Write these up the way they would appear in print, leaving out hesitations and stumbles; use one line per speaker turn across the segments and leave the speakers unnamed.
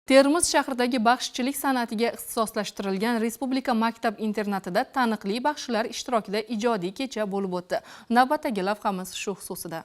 Termiz shahridagi baxshichilik san'atiga ixtisoslashtirilgan respublika maktab internatida taniqli baxshilar ishtirokida ijodiy kecha bo'lib o'tdi. Navbatdagi lavhamiz shu xususida.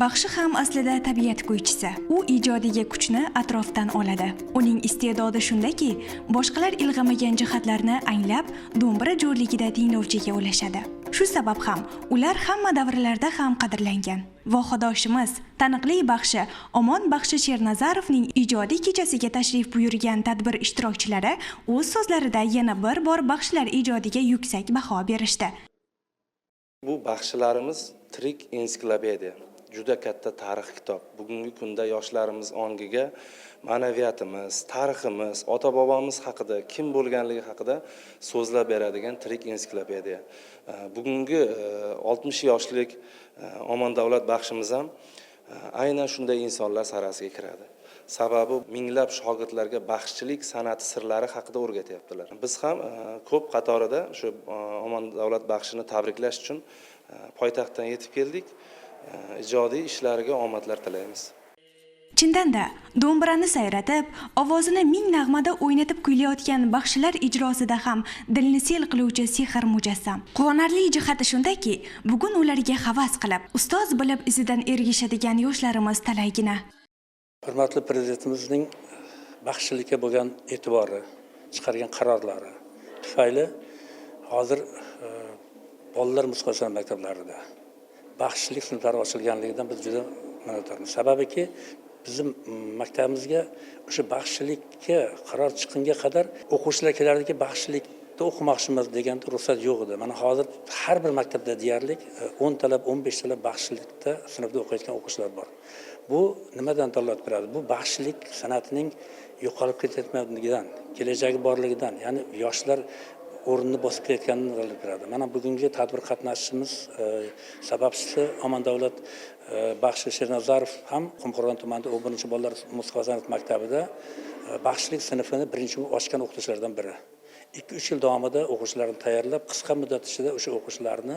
Baxshi ham aslida tabiat kuychisi. U ijodiga kuchni atrofdan oladi. Uning iste'dodi shundaki, boshqalar ilg'amagan jihatlarni anglab, do'mbira jo'rligida tinglovchiga ulashadi. Shu sabab ham ular hamma davrlarda ham qadrlangan. Vohadoshimiz, taniqli baxshi Omon baxshi Shernazarovning ijodiy kechasiga tashrif buyurgan tadbir ishtirokchilari o'z so'zlarida yana bir bor baxshilar ijodiga yuksak baho berishdi.
Bu baxshilarimiz tirik ensiklopediya, juda katta tarix kitob. Bugungi kunda yoshlarimiz ongiga ma'naviyatimiz, tariximiz, ota bobomiz haqida, kim bo'lganligi haqida so'zlab beradigan tirik ensiklopediya. Bugungi 60 yoshlik Omon Davlat baxshimiz ham aynan shunday insonlar sarasiga kiradi. Sababi minglab shogirdlarga baxshichilik san'ati sirlari haqida o'rgatyaptilar. Biz ham ko'p qatorida shu Omon Davlat baxshini tabriklash uchun poytaxtdan yetib keldik. Ijodiy ishlariga omadlar tilaymiz.
Chindan-da, do'mbirani sayratib, ovozini ming nag'mada o'ynatib kuylayotgan baxshilar ijrosida ham dilni sel qiluvchi sehr mujassam. Quvonarli jihati shundaki, bugun ularga havas qilib, ustoz bilib izidan ergashadigan yoshlarimiz talaygina.
Hurmatli Prezidentimizning baxshilikka bo'lgan e'tibori, chiqargan qarorlari tufayli hozir bolalar musiqa san'at maktablarida baxshilik sinflari ochilganligidan biz juda minnatdormiz. Sababiki, bizni maktabimizga o'sha baxshilikka qaror chiqqunga qadar o'quvchilar kelardiki, baxshilikda o'qimoqchimiz deganda ruxsat yo'q edi. Mana hozir har bir maktabda deyarli 10 talab, 15 talab baxshilikda sinfda o'qiyotgan o'quvchilar bor. Bu nimadan dalolat beradi? Bu baxshilik san'atining yo'qolib ketayotganligidan, kelajagi borligidan, ya'ni yoshlar o'rnini bosib kelayotganidan dalolat beradi. Mana bugungi tadbir qatnashishimiz sababchisi Omon Davlat baxshi Shernazarov ham Qumqo'rg'on tumanida 11- bolalar musiqa san'at maktabida baxshilik sinfini birinchi bo'lib ochgan o'qituvchilardan biri. 2-3 yil davomida o'quvchilarni tayyorlab, qisqa muddat ichida o'sha o'quvchilarni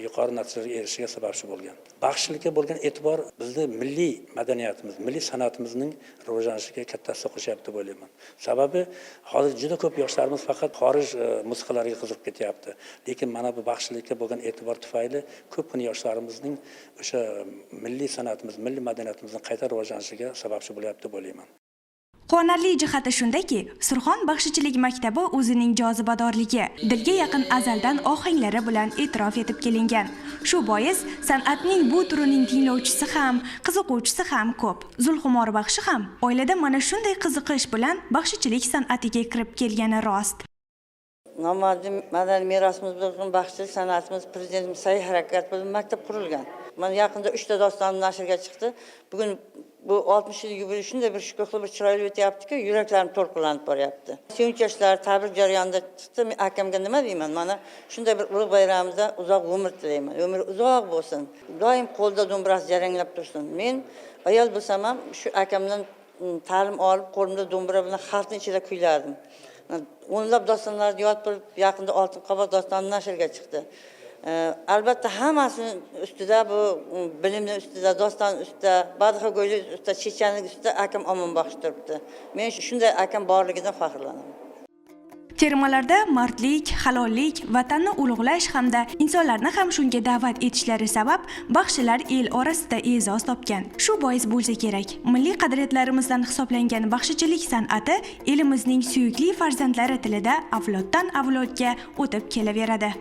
yuqori natijalarga erishishiga sababchi bo'lgan. Baxshilikka bo'lgan e'tibor bizni milliy madaniyatimiz, milliy san'atimizning rivojlanishiga katta hissa qo'shyapti deb o'ylayman. Sababi hozir juda ko'p yoshlarimiz faqat xorij musiqalariga qiziqib ketyapti, lekin mana bu baxshilikka bo'lgan e'tibor tufayli ko'pgina yoshlarimizning o'sha milliy san'atimiz, milliy madaniyatimizni qayta rivojlanishiga sababchi bo'lyapti deb o'ylayman.
Quvonarli jihati shundaki, Surxon baxshichilik maktabi o'zining jozibadorligi, dilga yaqin azaldan ohanglari bilan e'tirof etib kelingan. Shu bois san'atning bu turining tinglovchisi ham, qiziquvchisi ham ko'p. Zulxumor baxshi ham oilada mana shunday qiziqish bilan baxshichilik san'atiga kirib kelgani rost.
Nomoddiy madaniy merosimiz bo'lgan baxshichilik san'atimiz, Prezidentimiz sa'y harakat bilan maktab qurilgan. Mana yaqinda uchta doston nashrga chiqdi. Bugun bu 60 yil yubiley shunday bir shukuhli, bir chiroyli o'tyaptiki, yuraklarim to'lqinlanib boryapti. Sevinch yoshlar tabrik jarayonida chiqdi. Men akamga nima deyman? Mana shunday bir ulug' bayramida uzoq umr tilayman. Umri uzoq bo'lsin, doim qo'lida do'mbrasi jaranglab tursin. Men ayol bo'lsam ham shu akamdan ta'lim olib, qo'limda do'mbira bilan xalqni ichida kuylardim. O'nlab dostonlarni yod bilib, yaqinda "Oltin qovoq" dostoni nashrga chiqdi. Albatta, hammasini ustida, bu bilimni ustida, doston ustida, badixago'ylik ustida, chechanlik ustida akam Omon baxshi turibdi. Men shunday akam borligidan faxrlanaman.
Termalarda mardlik, halollik, vatanni ulug'lash hamda insonlarni ham shunga da'vat etishlari sabab baxshilar el orasida e'zoz topgan. Shu bois bo'lsa kerak, milliy qadriyatlarimizdan hisoblangan baxshichilik san'ati elimizning suyukli farzandlari tilida avloddan avlodga o'tib kelaveradi.